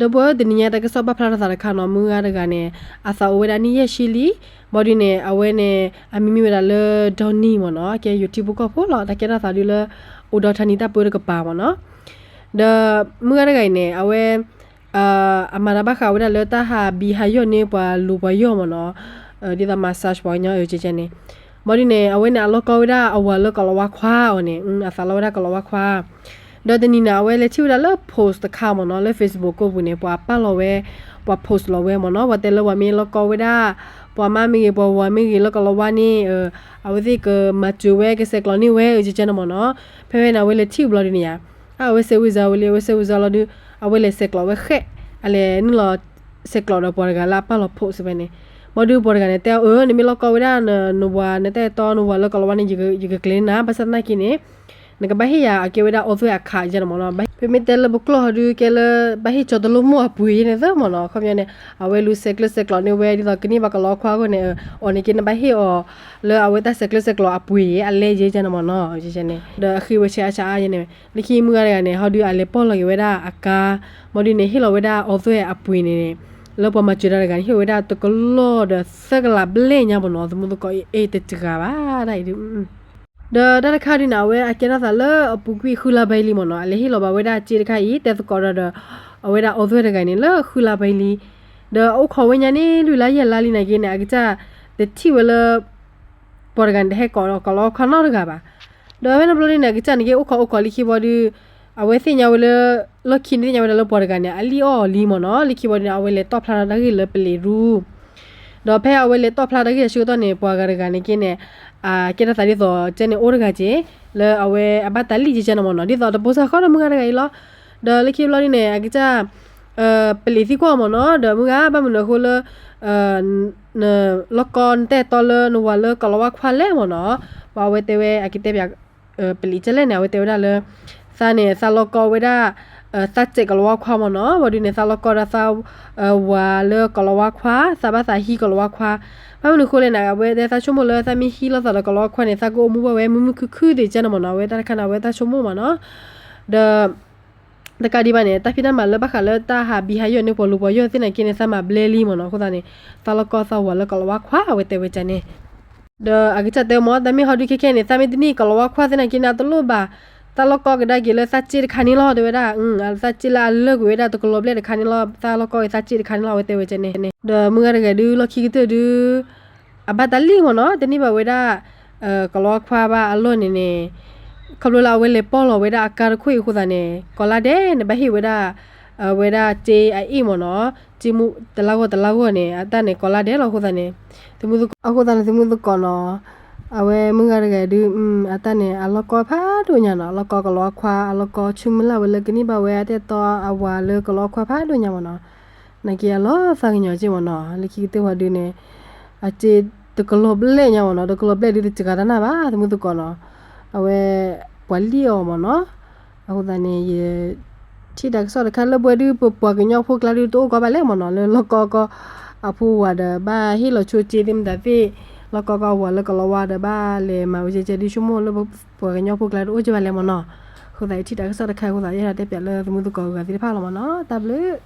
ဒီပုၢ်ဝဲၢ် တနံၤညါတၢ်ကစီၣ်ပာ်ဖျါထီၣ်သးတခါနီၤ, မုၢ်ဂၤတဂၤန့ၣ် အသးအိၣ်ဝဲဒၣ်နံၣ်ယဲၢ်ဆံလံ, ဘၣ်ဒုးန့ၣ် အဝဲန့ၣ် အမံၤမ့ၢ်ဝဲဒၣ်လၢ Donny မ့ၢ်နီၤ, ကဲယိၤထံဖိကီၢ်ဖိလီၤ, တၢ်ကဲထီၣ်သးဒုလၢ အိၣ်ဒီးထါနံၤတၢ်ပၢတကပၤမ့ၢ်နီၤ, ဒီးမုၢ်ဂၤတဂၤအံၤန့ၣ် အဝဲ အမၤတၢ်ဘၣ်ဃးဝဲဒၣ်လၢတၢ်ဟးဘံဟးယီၢ်န့ၢ်ပှၤလူၤပှၤယီၢ်မ့ၢ်နီၤ, ဒ်သိး massage ပှၤကညီအၢကဲကဲန့ၣ်, ဘၣ်ဒုးန့ၣ် အဝဲန့ၣ် အလီၢ်ကီဝဲဒၣ်အဝၤလၢကလီၤဝါခွါအီၤန့ၣ်, အသးလီဝဲဒၣ်ကလီၤဝါခွါ ဒီးတနံၤန့ၣ် အဝဲလဲၤထံၣ်ဝဲဒၣ်လၢ post တခါမ့ၢ်နီၤ, လၢ Facebook ကိၣ်ပူၤန့ၣ် ပှၤပာ်လီၤဝဲ, ပှၤ post လီၤဝဲမ့ၢ်နီၤ, ပှၤတဲလၢပှၤမ့ၢ်လီၢ်ကီဝဲဒၣ် ပှၤမါမ့ၢ်ဂ့ၤ ပှၤဝၤမ့ၢ်ဂ့ၤ လၢကလီၤဝါန့ၣ် အဝဲသ့ၣ်ကမၤစၢၤဝဲ ကဆဲးကျိးန့ၢ်ဝဲ အၢကဲကဲန့ၣ်မ့ၢ်နီၤ, ဖဲဝဲန့ၣ် အဝဲလဲၤထံၣ်ဘျီဒုးန့ၣ်ယါ, အဝဲစဲးဝံၤစါဝဲလံ, အဝဲစဲးဝံၤစါလီၤဒုး အဝဲလဲၤဆဲးကျိးဝဲဃဲး, အလဲၤနုာ်လီၤဆဲးကျိးဒီးပှၤတဂၤလၢအပာ်လီၤ post ဝဲန့ၣ်, ဘၣ်ဒုးပှၤတဂၤန့ၣ်တဲအီၤ, အၢ နမ့ၢ်လီၢ်ကီဝဲဒၣ် နဝၤ နတၢ်အဲၣ်တီ နဝၤလၢကလီၤဝါန့ၣ် ယကကျဲၤန့ၢ်နၤ, ဘၣ်ဆၣ်သနာ်က့န့ၣ် နကဘၣ်ဟ့ၣ်ယၤအကဲဝဲဒၣ် အီသွဲၣ်အခးကဲန့ၣ်မ့ၢ်နီၤ, ပမ့ၢ်တဲလၢပကျိာ်ဟီဒုး ကဲလၢ ဘၣ်ဟ့ၣ်ကၠီတလိမိၢ်အပှ့ၤယဲန့ၣ်သၢမ့ၢ်နီၤ, အခီပညီန့ၣ် အဝဲလူၤဆဲးကျၢဆဲးကျိးန့ၢ်ဝဲ ဒ်သိးကန့ၢ်ဘၣ်ကလီၤဝါခွါအဂီၢ်န့ၣ်, အီၤန့ၣ်က့ နဘၣ်ဟ့ၣ်အီၤ လၢအဝဲတၢ်ဆဲးကျၢဆဲးကျိးအပှ့ၤအလဲယဲကဲန့ၣ်မ့ၢ်နီၤ, ဒီးအဃ့ဝဲဆဲးအါဆးအါယဲန့ၣ်, လၢခံမုၢ်ဂၤတဂၤန့ၣ် ဟီဒုးအလဲၤပီၢ်လီၤက့ၤဝဲဒၣ်အကါ, ဘၣ်ဒုးန့ၣ် ဟ့ၣ်လီၤဝဲဒၣ်အီသွဲၣ်အပှ့ၤန့ၣ်, လၢပှၤမၤစၢၤတၢ်တဂၤန့ၣ် ဟ့ၣ်ဝဲဒၣ်တကလီၢ်ဒီးသၢကလးဘျဲၣ်ညါမ့ၢ်နီၤ, သမူသကိးအ့ၣ်တစှၤဘၣ်ဒၣ်အံၤဒုး ဒီးတၢ်တခါဒုးန့ၣ် အဝဲအကဲထီၣ်သးလၢအပူၤကွံာ်ဃုလါဘၢလံမ့ၢ်နီၤ, အလဲၤဟ့ၣ်လီၤဘၣ်ဝဲဒၣ်စ့တခါအံၤ တဲသကိးဒီးဒီး အဝဲဒၣ်အီသွဲၣ်တဂၤန့ၣ် လၢဃုလါဘၢလံ, ဒီးအိၣ်ခိးဝဲညါန့ၣ် လွံၢ်လါယဲၢ်လါလံနာ်က့န့ၣ် အကစၢ်တထံၣ်ဝဲလၢ ပှၤတဂၤန့ၣ် တဟဲကိးဒီးကိးလီၤဝါခွါနီတဂၤဘၣ်. ဒီးဖဲန့ၣ်ဘျီဒုးန့ၣ် အကစၢ်န့ၣ်က့ အိၣ်ခိးအိၣ်ခိးလၢခံဘီဒုး အဝဲသ့ၣ်ညါဝဲလၢ လီၢ်ခံန့ၣ်သ့ၣ်ညါဝဲဒၣ်လၢပှၤတဂၤန့ၣ် အလံၣ်အီၣ်အီၤလံမ့ၢ်နီၤ, လၢခံဘီဒုးန့ၣ် အဝဲလဲၤတီၣ်ဖျါထီၣ်တၢ်ဂ့ၢ်လၢပလံးရူ ဒီးဖဲအဝဲလဲၤတီၣ်ဖျါတၢ်ဂ့ၢ်အဆၢကတီၢ်န့ၣ် ပှၤဂၤတဂၤန့ၣ်က့န့ၣ် အကဲထီၣ်သးဒ်သိးကဲန့ၣ်အိၣ်တဂၤက့ၤ လၢအဝဲအဘၣ်တၢ်လံၣ်ကဲကဲန့ၣ်မ့ၢ်နီၤ, ဒ်သိးတပိစၢ်ဃီဒီးမုၢ်ဂၤတဂၤအံၤလီၤ. ဒီးလၢခံဘျီဒုးန့ၣ် အကစၢ် ပလံးသံကွၢ်မ့ၢ်နီၤ, ဒီးမုၢ်ဂၤဘၣ်မနုၤအဃိလၢ နလီၢ်ကီနတၢ်အဲၣ်တီလၢနဝၤလၢကလီၤဝါခွါလဲၣ်မ့ၢ်နီၤ, ပှၤအဝဲတဲဝဲအကတဲပၠး ပလံးကဲလဲၣ်န့ၣ် အဝဲတဲဝဲဒၣ်လၢ သးန့ၣ် သးလီၢ်ကီဝဲဒၣ် သးစဲးကလီၤဝါခွါမ့ၢ်နီၤ, ဘၣ်ဒုးန့ၣ် သးလီၢ်ကီဒၣ်သး ဝၤလၢကလီၤဝါခွါ, သးဘၣ်သးဟံးကလီၤဝါခွါ, ဘၣ်မနုၤအဃိလဲၣ်န့ၣ် အဝဲတဲသးဆိကမိၣ်လၢသးမ့ၢ်ဟံးလိာ်သးဒီးကလီၤဝါခွါန့ၣ် သးကအိၣ်မူဘၣ်ဝဲမုာ်မုာ်ခုၣ်ခုၣ်သ့ၣ်ကဲန့ၣ်မ့ၢ်နီၤ, အဝဲတၢ်တခါန့ၣ် အဝဲတၢ်ဆိကမိၣ်မ့ၢ်နီၤ, ဒီး တကးဒံးဘၣ်န့ၣ် တၢ်ဖံးတၢ်မၤလၢဘၣ်ဃးလၢတၢ်ဟးဘံဟးယီၢ်န့ၢ်ပှၤလူၤပှၤယီၢ်သ့ၣ်နာ်က့န့ၣ် သးမၤဘျဲလံမ့ၢ်နီၤ, အဃိသတးန့ၣ် သးလီၢ်ကီသးဝၤလၢကလီၤဝါခွါ အဝဲတဲဝဲကန့ၣ်, ဒီးအကစၢ်တဲမ့ၢ် တၢ်မ့ၢ်ဟီဒုးခဲခဲန့ၣ် သးမ့ၢ်တန့ၢ်ကလီၤဝါခွါသ့ၣ်နာ်က့န့ၣ် အတလိၣ်ဘၣ်, သးလီၢ်ကီကဒါက့ၤလၢသးစ့တခါန့ၣ်လီၤ တဲဝဲဒၣ်, သးစ့လၢအလၢကွံာ်ဝဲဒၣ်တကလီၤဘျဲၣ်တခါန့ၣ်လီၤ, သးလီၢ်ကီက့ၤသးစ့တခါန့ၣ်လီၤ အဝဲတဲဝဲကန့ၣ်, ဒီးမုၢ်ဂၤတဂၤဒုးလီၢ်ခံကတၢၢ်ဒုး အဘၣ်တၢ်လံၣ်မ့ၢ်နီၤ, တန့ၢ်ဘၣ်ဝဲဒၣ် ကလီၤဝါခွါဘၣ်အလီၢ်န့ၣ်န့ၣ်, ခီဖျိလၢအဝဲလဲၤပီၢ်လီၤဝဲဒၣ်အကါတခိၣ်အံၤအဃိသတးန့ၣ် ကိးလါဒဲးန့ၣ် ဘၣ်ဟ့ၣ်ဝဲဒၣ် အဝဲဒၣ်စ့အအ့ၣ်မ့ၢ်နီၤ, စ့မူတလါဂီၢ်တလါဂီၢ်န့ၣ် အတၢ်န့ၣ်ကိးလါဒဲးလီၤအဃိသတးန့ၣ်, အဃိသတးန့ၣ် သုမုၢ်သကိးနီၤ, အဝဲမုၢ်ဂၤတဂၤဒုး အတၢ်န့ၣ် အလီၢ်ကီဖးဒိၣ်ညါနီၤ, အလီၢ်ကီကလီၤဝါခွါ အလီၢ်ကီဆူမဲာ်လၢ်ဝဲလၢကန့ၢ်ဘၣ်ဝဲအတၢ်အဲၣ်တီအဝၤလၢကလီၤဝါခွါဖးဒိၣ်ညါမ့ၢ်နီၤ, နာ်က့အလီၤသးကညီၤက့မ့ၢ်နီၤ, လၢခံကတၢၢ်ဝံၤဒုးန့ၣ် အစ့တကလီၤဘျဲၣ်ညါမ့ၢ်နီၤ, တကလီၤဘျဲၣ်ဒုးတစှၤတၢ်နၢ်ဘၣ် သုမုၢ်သကိးနီၤ, အဝဲ ပှၤလံၣ်အီၤမ့ၢ်နီၤ, အဃိသတးန့ၣ် ယ ထံၣ်တၢ်ကစီၣ်တခါလၢပဝဲဒုး ပပှၤကညီဖိကျါဒုးတအိၣ်ကီဘၣ်လဲၣ်မ့ၢ်နီၤ, လၢလီၢ်ကီကီ အဖိဝၤဒီးဘၣ်ဟ့ၣ်လီၤဆိစ့သ့ၣ်မတၤသ့ၣ်, လီၢ်ကီကီအဝၤလၢကလီၤဝါဒီးဘၣ်လဲၤမၤဝဲကဲကဲဒုးဆိကမိၣ်လၢ ပှၤကညီဖိကျါတအိၣ်ကဲဘၣ်လဲၣ်မ့ၢ်နီၤ, အဃိသတးယထံၣ်တၢ်ကစီၣ်တခါအဃိသတး ယအဲၣ်ဒိးတဲပၠးလၢသုမုၢ်သကိးအဂၤသ့ၣ်တဖၣ်လီၤမ့ၢ်နီၤ, တၢ်ဘျုး